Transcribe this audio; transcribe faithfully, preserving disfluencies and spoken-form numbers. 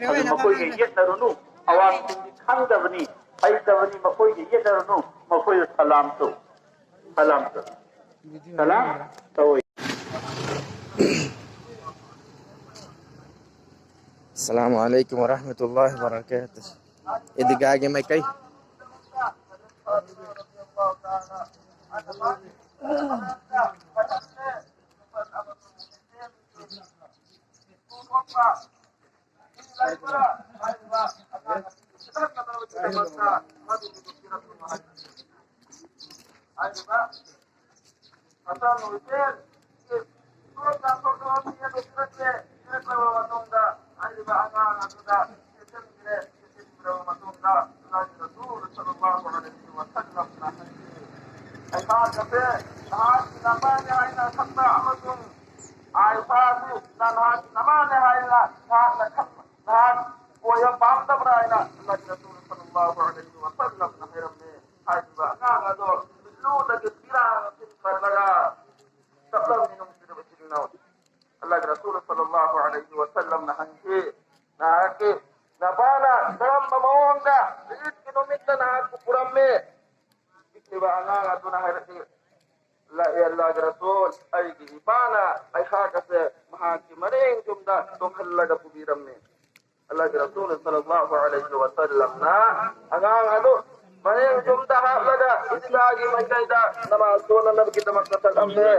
ꯑꯗꯨ ꯃꯈꯣꯏꯒ ꯌꯦꯠꯅꯔꯨꯅꯨ꯫ ꯑꯋꯥꯡꯁꯤꯡꯗꯤ ꯈꯪꯗꯕꯅꯤ, ꯍꯩꯇꯕꯅꯤ, ꯃꯈꯣꯏꯒ ꯌꯦꯠꯅꯔꯨꯅꯨ꯫ ꯃꯈꯣꯏꯗ ꯁꯂꯥꯝ ꯇꯧ, ꯁꯂꯥꯝ ꯇꯧ, ꯁꯂꯥꯝ ꯇꯧ꯫ Assalamu alaikum warahmatullahi wabarakatuh. Idigage mai kai. ꯑꯩꯍꯥꯛ ꯑꯁꯦ ꯅꯍꯥꯛꯀꯤ ꯅꯃꯥꯅꯦ ꯍꯥꯏꯅ ꯈꯟꯕ ꯑꯃꯁꯨꯡ ꯑꯥꯏꯁꯥꯁꯨ ꯅꯍꯥꯛꯀꯤ ꯅꯃꯥꯅꯦ ꯍꯥꯏꯅ ꯅꯍꯥꯛꯅ ꯈꯟꯕ, ꯅꯍꯥꯛ ꯑꯣꯏꯕ ꯄꯥꯝꯗꯕ꯭ꯔꯥ ꯍꯥꯏꯅ ꯑꯜꯂꯥꯍꯒꯤ ꯔꯁꯨꯜ ꯁꯜꯂꯜꯂꯥꯍꯨ ꯑꯂꯩꯍꯤ ꯋꯁꯜꯂꯝꯅ ꯍꯥꯏꯔꯝꯃꯤ꯫ ꯍꯥꯏꯔꯤꯕ ꯑꯉꯥꯡ ꯑꯗꯣ ꯄꯤꯛꯂꯨꯗꯒꯤ ꯄꯤꯔꯥꯡ ꯊꯤꯟꯕ ꯂꯒꯥ ꯆꯠꯂꯝꯃꯤ꯫ ꯅꯨꯡꯁꯤꯔꯕ ꯏꯆꯤꯜ ꯏꯅꯥꯎ, ꯑꯜꯂꯥꯍꯒꯤ ꯔꯁꯨꯜ ꯁꯜꯂꯜꯂꯥꯍꯨ ꯑꯂꯩꯍꯤ ꯋꯁꯜꯂꯝꯅ ꯍꯪꯈꯤ, "ꯅꯍꯥꯛꯀꯤ ꯅꯄꯥꯅ ꯀꯔꯝꯕ ꯃꯑꯣꯡꯗ ꯏꯗꯀꯤ ꯅꯨꯃꯤꯠꯇ ꯅꯍꯥꯛꯄꯨ ꯄꯨꯔꯝꯃꯤ?" ꯄꯤꯛꯂꯤꯕ ꯑꯉꯥꯡ ꯑꯗꯨꯅ ꯍꯥꯏꯔꯛꯏ, "ꯂꯥꯛꯑꯦ ꯑꯜꯂꯥꯍꯒꯤ ꯔꯁꯨꯜ, ꯑꯩꯒꯤ ꯏꯄꯥꯅ ꯑꯩꯍꯥꯛ ꯑꯁꯦ ꯃꯍꯥꯛꯀꯤ ꯃꯔꯦꯡ ꯌꯨꯝꯗ ꯇꯣꯡꯍꯜꯂꯒ ꯄꯨꯕꯤꯔꯝꯃꯤ꯫" ꯑꯜꯂꯥꯍꯒꯤ ꯔꯁꯨꯜ ꯁꯜꯂꯜꯂꯥꯍꯨ ꯑꯂꯩꯍꯤ ꯋꯁꯜꯂꯝꯅ ꯑꯉꯥꯡ ꯑꯗꯨ ꯃꯔꯦꯡ ꯌꯨꯝꯗ ꯍꯥꯞꯂꯒ ꯏꯗꯤꯒꯥꯒꯤ ꯃꯥꯏꯀꯩꯗ ꯅꯃꯥꯖ ꯁꯣꯟꯅꯅꯕꯒꯤꯗꯃꯛꯇ ꯆꯠꯂꯝꯃꯦ꯫